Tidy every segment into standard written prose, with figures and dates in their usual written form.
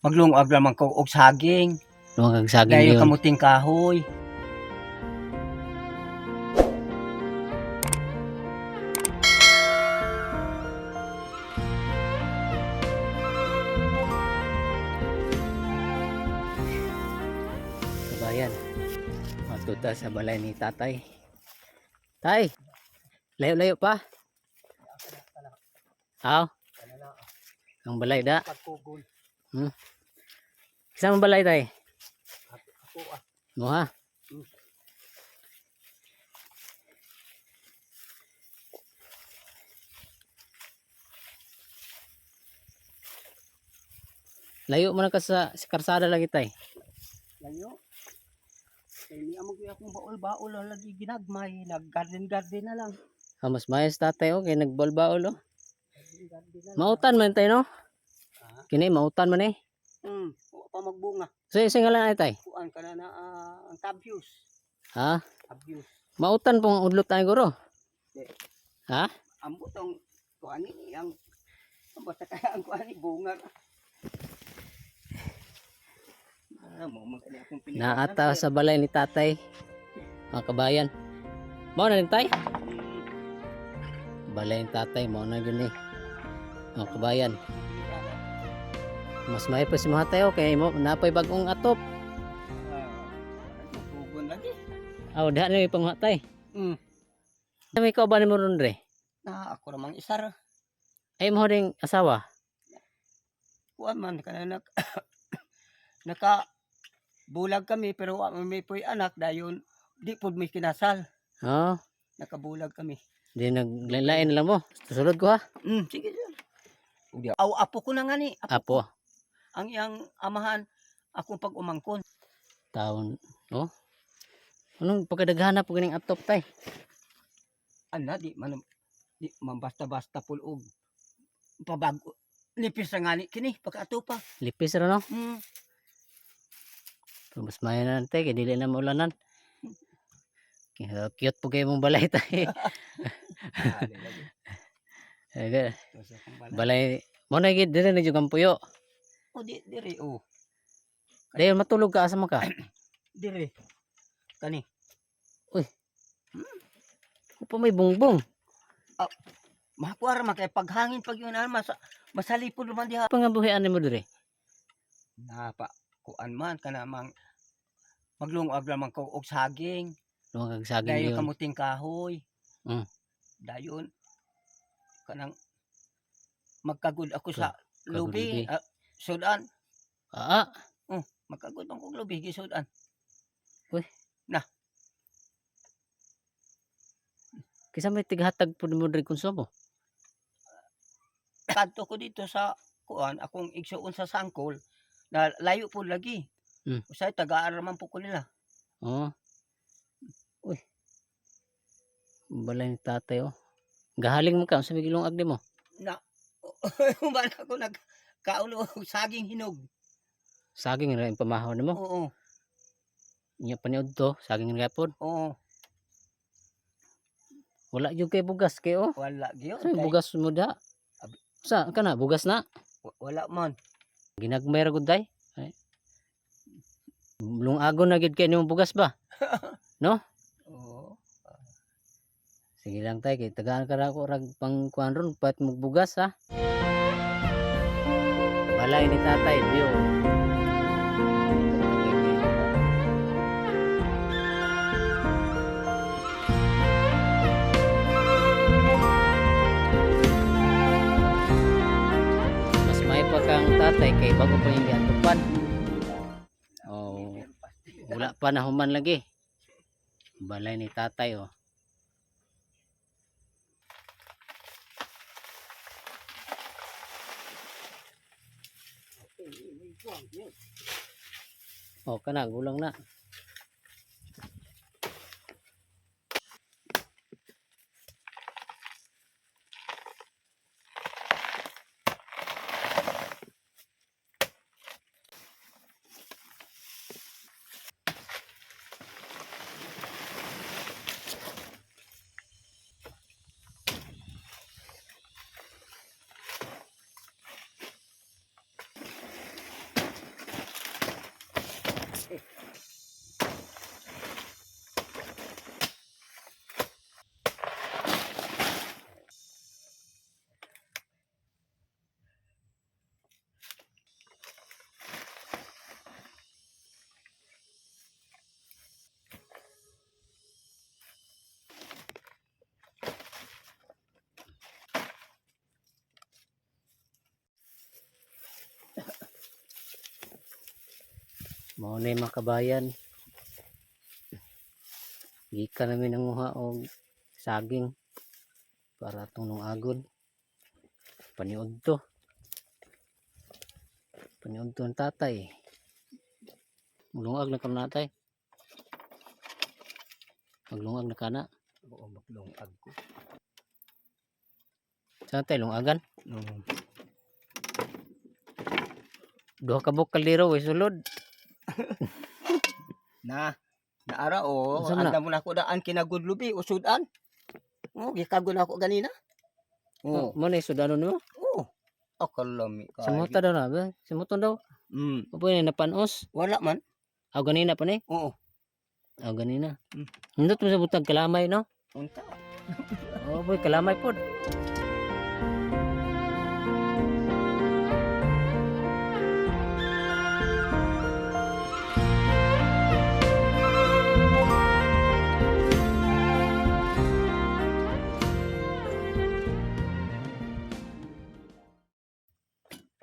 Maglungag lamang ko og saging. Lungag saging Dayon yun. Kamuting kahoy. Kabayan. Matuta sa balay ni tatay. Tay! Layo-layo pa. Aw. Ang balay da. Pagkugol. Isang balay, tay. Ako ah. Mo ha. Layo mo na ka sa karsada lagi, tay. Layo. Kay ni amo gyud akong baol-baol lang lagi ginagmay, nag garden garden na lang. Ah, mas mayos tatay okay nagbalbaol oh. Garden garden na lang. Mautan man tay, no? Ah. Kini mautan man eh. Wa pa magbunga. So isa nga lang ay tay. Kuan ka na na ah, ang tabyos. Ha? Tabyos. Mautan pong udlot tayo guro. Di. Ha? Ambot ang kuan ni ang basta kaya ang kuan ni bunga. Ah, mo man kani akong pinikanan. Naata sa balay ni tatay. Mga kabayan. Mao na rin tay. Balay ni tatay mao na gyud ni. Mga kabayan. Mas may pa si mga tayo kay mo napay bagong atop. Ah, pugon lagi. Aw diha na may panghatay. May kauban nimo ron re. Na ako ramang isara. Ay mo ring asawa. Kuan man kana naka bulag kami pero wa man may poy anak dayon di pud mi kinasal. Oh, Nakabulag kami. di naglain lang mo. Susulod ko ha. Sige sir. Aw, apo ko na nga ni. Apo. Apo. Ang iyang amahan akong pag-umangkon. Taon. Oh. Anong pagkadaghana po ganing atop tay? Ana di man basta-basta pulog. Pabago. Nipis na nga ni kini pagkaato pa. Lipis ra no. Pero mas may na tay kay dili na maulanan. Cute po kayo mong balay tay. Dali lagi. Eh, Ito sa akong balay. balay mo na gid dire na jud ang puyo. O di dire oh. Dayon matulog ka asa man ka? Dire. Kani. Upa may bungbong. Makuha ra man kay paghangin pag yun ah, masalipod man diha. Pangabuhian nimo dire. Napa kuan man kana mang maglungag lamang ko og saging. Lungag saging Dayon yun. kamuting kahoy. Dayon kanang magkagod ako sa Kagod lubi, lubi. ah, sudan. Ah, Magkagod man kog lubi gisudan. Kisa may tighatag pud mo diri konsumo. Kadto ko dito sa kuan akong igsuon sa sangkol na layo po lagi. Usay tagaan ra man po ko nila. Oh. Uy. Balay ni tatay oh. Gahaling mo ka sa may gilungag nimo. Na human ako nag kaulo og saging hinog. Saging ra yung pamahaw nimo. Oo. Nya paniud to, saging ra gyapon. Oo. Wala jud kay bugas kay oh. Wala gyud. Sa may bugas mo da. Sa kana bugas na. Wala man. Ginagmay ra gud day. Ay. Lungagon na gid kay nimo bugas ba? Oo. Sige lang tay kay tagaan ka ra ko rag pang kuan ron pat magbugas ha. Balay ni tatay view. Mas may pa kang tatay kay bago pa yung giatupan. Oh, wala pa na human lagi. Balay ni tatay oh. Oh, kana gulang na. Mao na yung mga kabayan. Gikan namin nanguha og saging para atong lungagon. Paniud to. Paniud to ang tatay. Maglungag na ka na, tay. Maglungag na kana. Oo, maglungag ko. Saan tayo lungagan? No. Duha ka buok kaldero way sulod. Na, naara o, Unsa man na? anda mo na ako daan kinagudlubi, usudan. Oh, gikagon ako ganina. Oh, Oh, mo na sudano nimo. oh. Akalami ka. Samuta daw na ba? Samuton daw. Opo ni napanos. Wala man. Aw ganina pa ni. Oo. Aw ganina. Mm. Hindot mo sa butag kalamay, no? Unta. Oh, boy, kalamay pod.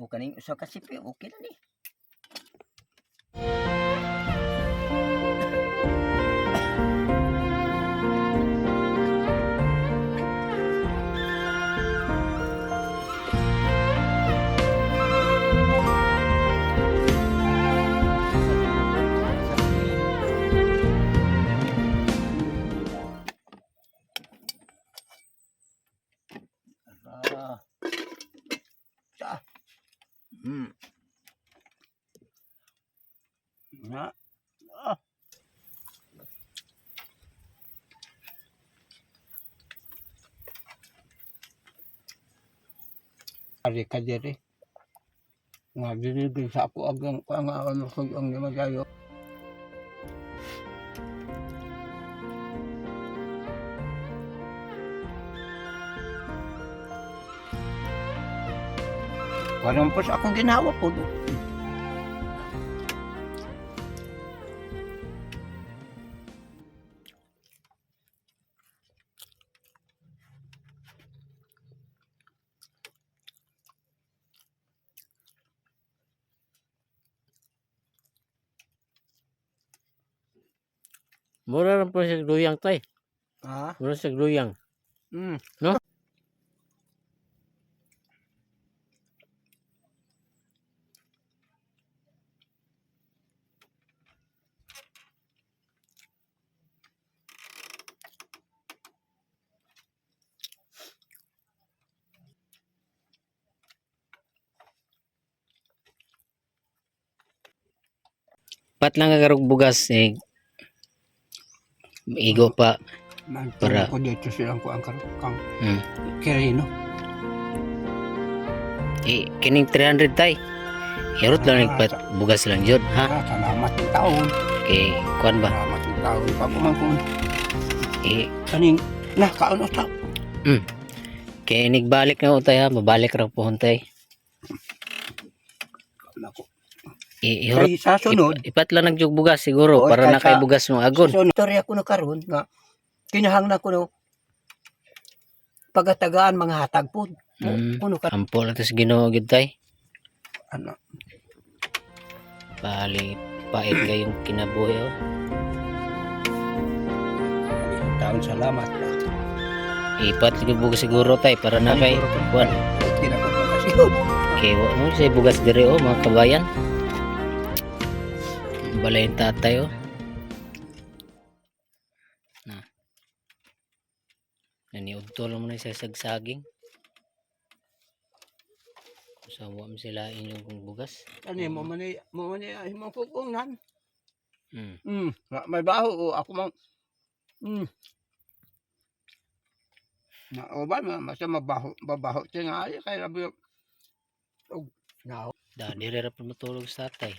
O kaning usa ka sipi, okay na ni. Ah. Sa. Na. Ah. Ari ka diri. Nga dili sa ako agang ang ano ko ang limagayo. Parang po sa akong ginawa po. Mura ra po sa luyang, tay. Ha? Mura sa luyang. No? Pat lang kagarog bugas eh. Igo pa. Para ko dito silang ko ang kang Kirino. Eh, kining 300, tay. Hirot lang nagpat bugas lang jud, ha? Ah, salamat ng taon. Kay kuan ba? Salamat ng taon. Pa ko. Eh, Kaning na kaon uta. Kay inigbalik na utay, ha, mabalik ra po tay. Nako. Eh, ihurot Kay sa sunod, ipat lang nagjug bugas siguro Oo, para kay na kay bugas mo agon. Sa sunod, storya ko na karon nga kinahanglan ko no pagatagaan mga hatag po. Kuno ka Ampo lang to sa Ginoo gid, tay. ano. Bali pait kayong kinabuhi oh. Taon salamat. Ipat lang bugas siguro, tay, para na kay kuan. Kay wa mo say bugas diri oh, mga kabayan. Balay yung tatay oh. Na. Naniudto lang mo na sa sagsaging. Sa wa mo sila inyong bugas. Ani mo man ay mo kukungnan. May baho o ako mang Na o ba ma masa mabaho babaho tingali kay labi og na. Da, dire ra pa matulog sa tatay.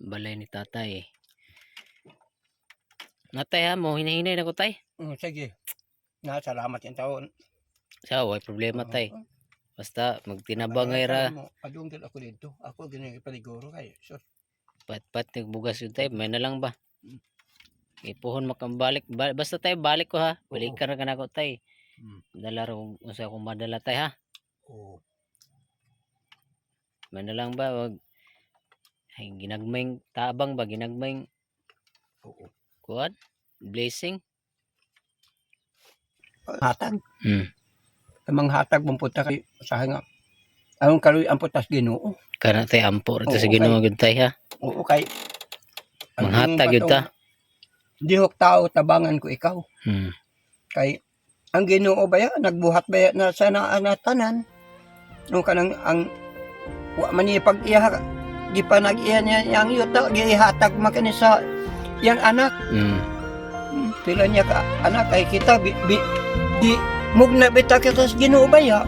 Balay ni tatay. Natay ha, mo hinahinay na ko, tay. Sige. Na salamat yung taon. Sa way problema, tay. Basta magtinabangay ra. Padunggan ako dito. Ako gini paliguro kay. So, Pat-pat nagbugas yun, tay, may na lang ba? Ipuhon makambalik. Basta tayo balik ko ha. Balikan ra ka nako, tay. Dala ra kung unsa akong madala, tay, ha. Oo. Mana lang ba wag ay ginagmayng tabang ba, ginagmayng Oo. kuan, blessing. Hatag. Ang hatag mong punta kay usahay nga. Ang kaluy ang putas Ginoo. Kana, tay, ampo ra ta sa Oo, Ginoo gyud, tay, ha. Oo, kay ang Manghatag imong gyud ta. patong, Dihok tao tabangan ko ikaw. Kay ang Ginoo ba ya nagbuhat ba ya na sa naa na tanan. No kanang ang wa man niya pag-iya di pa nag-iya niya yang yuta gihatag man kini sa iyang anak. Pila niya ka anak ay kita bi, di mugna bita kita sa Ginoo ba ya.